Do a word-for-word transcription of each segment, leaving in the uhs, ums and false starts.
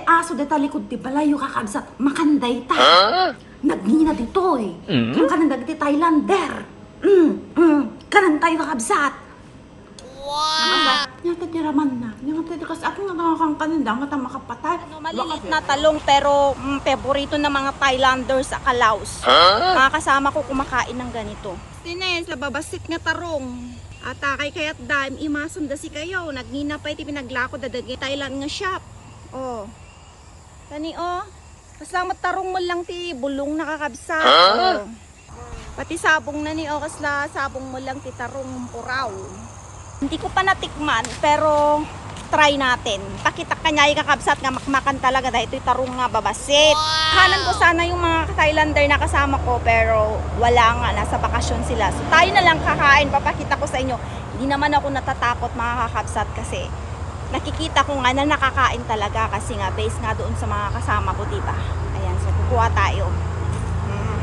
Aso deta likod ti balayyo, kakabsat, makan dayta. Huh? Nagngina ditoy. Mm. Kankanan dagiti Thailander. Mm, mm. Kanantayo, kakabsat. Wow! Nya, nya, ti ramanna. Nya, ti kas-, ato nga kankanan da, nga ta makapatay. Ano, maliliit na talong, pero, mm, paborito ng mga Thailanders sa Kalaos. Huh? Mga kasama ko kumakain ng ganito. Tines, lababassit nga tarong. At, ah, kay kayat da, im-, imasam da si kayo. Nagngina pa iti pinaglako da dagiti Thailand nga shop. Oh. Tani, oh. Kasla met tarong mo lang ti bulong, nakakabsat. Huh? Oh. Pati sabong na ni, oh, kasla sabong mo lang ti tarong puraw. Hindi ko pa natikman, pero try natin. Pakita kanya, kakabsat, nga makmakan talaga dahil ito'y tarong nga babasit. Wow! Kanan ko sana yung mga Thailander na kasama ko, pero wala nga, nasa bakasyon sila. So, tayo na lang kakain, papakita ko sa inyo. Hindi naman ako natatakot, mga kakabsat, kasi nakikita ko nga na nakakain talaga kasi nga based nga doon sa mga kasama ko, di ba? Ayan, so kukuha tayo. Mm.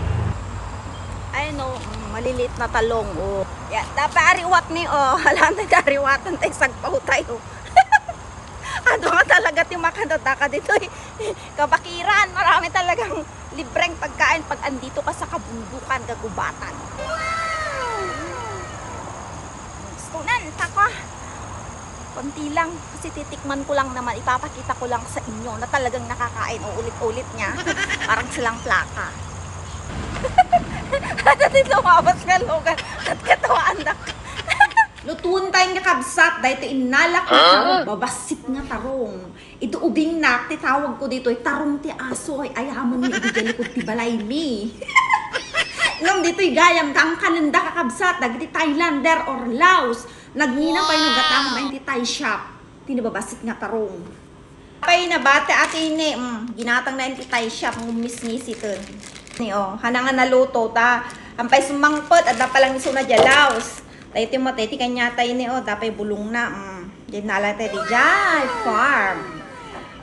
Ayan, oh, mm, maliliit na talong, oh. Ya, dapat ariwat ni, oh. Hala, na ariwatan tayo, sagpaw tayo. Ano nga talaga ti makadadaka dito, eh. Kabakiran, marami talagang libreng pagkain pag andito ka sa kabundukan, kagubatan. Wow! Gusto nan, taka. Konti lang, kasi titikman ko lang naman, ipapakita ko lang sa inyo na talagang nakakain, uulit-ulit niya. Parang silang plaka. At dito umabot nga lugar, at katawaan na. Lutuon tayo nga kabsat, dahil ito inalak na tarong, babassit nga tarong. Ito ubing na, ti tawag ko dito, ay tarong ti aso, ay ayaman mi, iti likod ti balay mi. Ngem ditoy gayam, kankanen da kakabsat, dagiti Thailander or Laos, nagngina pay no gatang main ti Thai shop, ti nababassit nga tarong. Pay nabati ati ni, mm, ginatang na ti Thai shop, ngummisngis iten. Ni, oh, hana nga naluto, ta, ampay sumangpet, adda pa lang isu na dia Laos. Daytoy met, ti kaniata ini, oh, dapay bulongna, mm. Diay nala tayo di jay farm.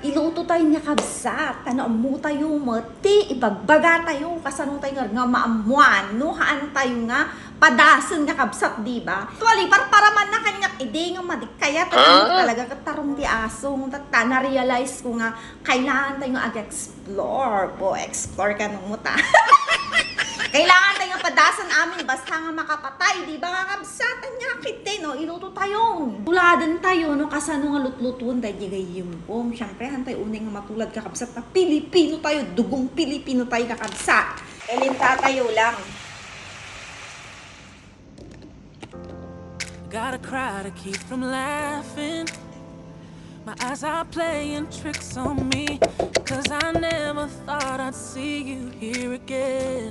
Iluto tayo nga kabsat, ta naammo tayo met ti ibagbaga tayo, kasano tayo nga, nga maammuan, no haan tayo nga padasen nga kabsat, di ba? Tuwali, parparaman na kaniak idi nga madi kayat, talaga ket tarong ti aso, ta, ta, na-realize ko nga kailangan tayo nga ag-explore. Explore, po, explore ka nung muta. Kailangan tayo nga padasen amin, basta nga makapatay, di ba nga kabsat? Ania ketdi, no? Iluto tayo. Tuladen tayo, no? Kasano nga lutlutuon daydi gayyem ko. Siyempre, han tayo unay nga matulad, kakabsat, ta Pilipino tayo, dugong Pilipino tayo, kakabsat. Kalinta tayo lang. Gotta cry to keep from laughing. My eyes are playing tricks on me, 'cause I never thought I'd see you here again.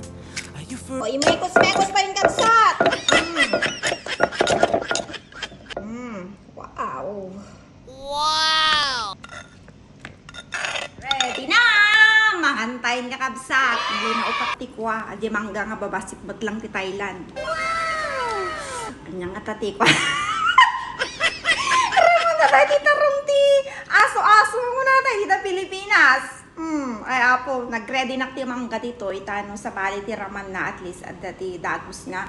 Are you for— O, imekos-mekos pa yung kabsat. Mm. Mm. Wow. Wow! Ready na! Mangan tayo nga kabsat. Diay naupat ti kua. Diay mangga nga babassit met lang ti Thailand. Wow! Ania nga ta ti kua. Aram mo na tayo ti tarong ti aso-aso mo na tayo dita Pilipinas. Hmm, ay apo, nag-ready nak ti mangga dito. Itano sa bali ti raman na, at least adda ti dagus nga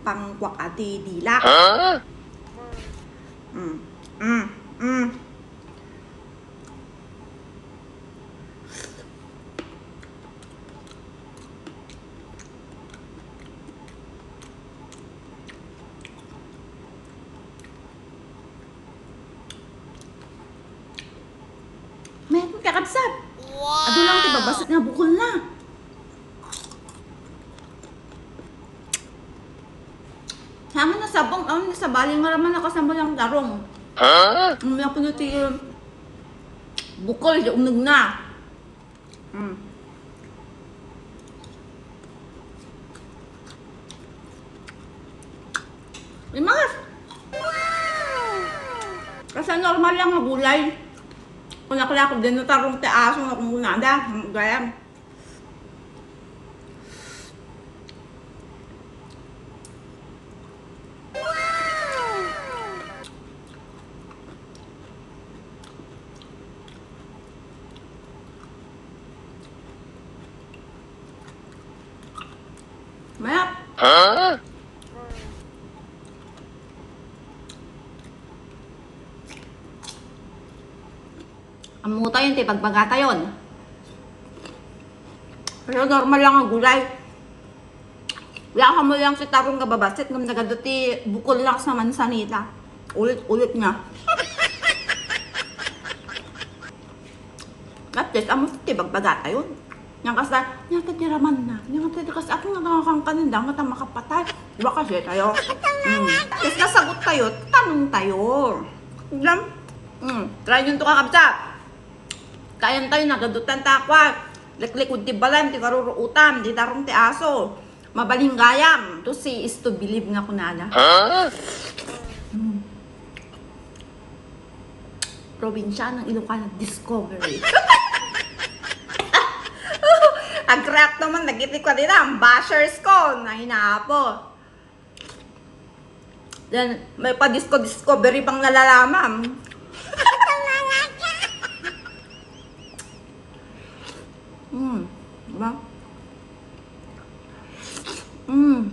pangkuak a ti dila. Huh? Mm. Mm. Mm. Mayat kakabsat. Wow! Adu lang ti babassit nga bukol na. Saan nga nasabong, ang nasabali nga raman, nakasama lang tarong. Huh? Ang mga kuno ti, eh, bukol, di uneg na. Mm. May mga, kasi normal lang nga gulay. Kung ako lang, kung din natarong ti aso, nga kung gunada, ang gayam. Mayat. Huh? Mutayon ti bagbagatayon. Pero normal lang nga gulay. Wala ka mo lang si tarong nga babasit, ngam nagadu ti bukol lang sa mansanita. Ulit-ulit nga. At least, amo ti bagbagatayon. Yang kasta, nyata ti raman na. Nyata ti kas-, akin nga nakakangkanin da, nga ta makapatay. Di ba kasi tayo? Mm. At least, nasagot tayo, tanong tayo. Alam? Mm. Try nyo to, kakabsat. Kayan tayo, nagadutan ta kwa. Liklikod ti balam, ti karuruutam, ti tarong ti aso. Mabalin gayam. To see is to believe nga kunada. Mm. Probinsiya ng Ilocana Discovery. Ag-react naman, nagiti ko dita, ang bashers ko, na inaapo. Then, may pa-disco discovery pang nalalaman. Mm, diba? Mm,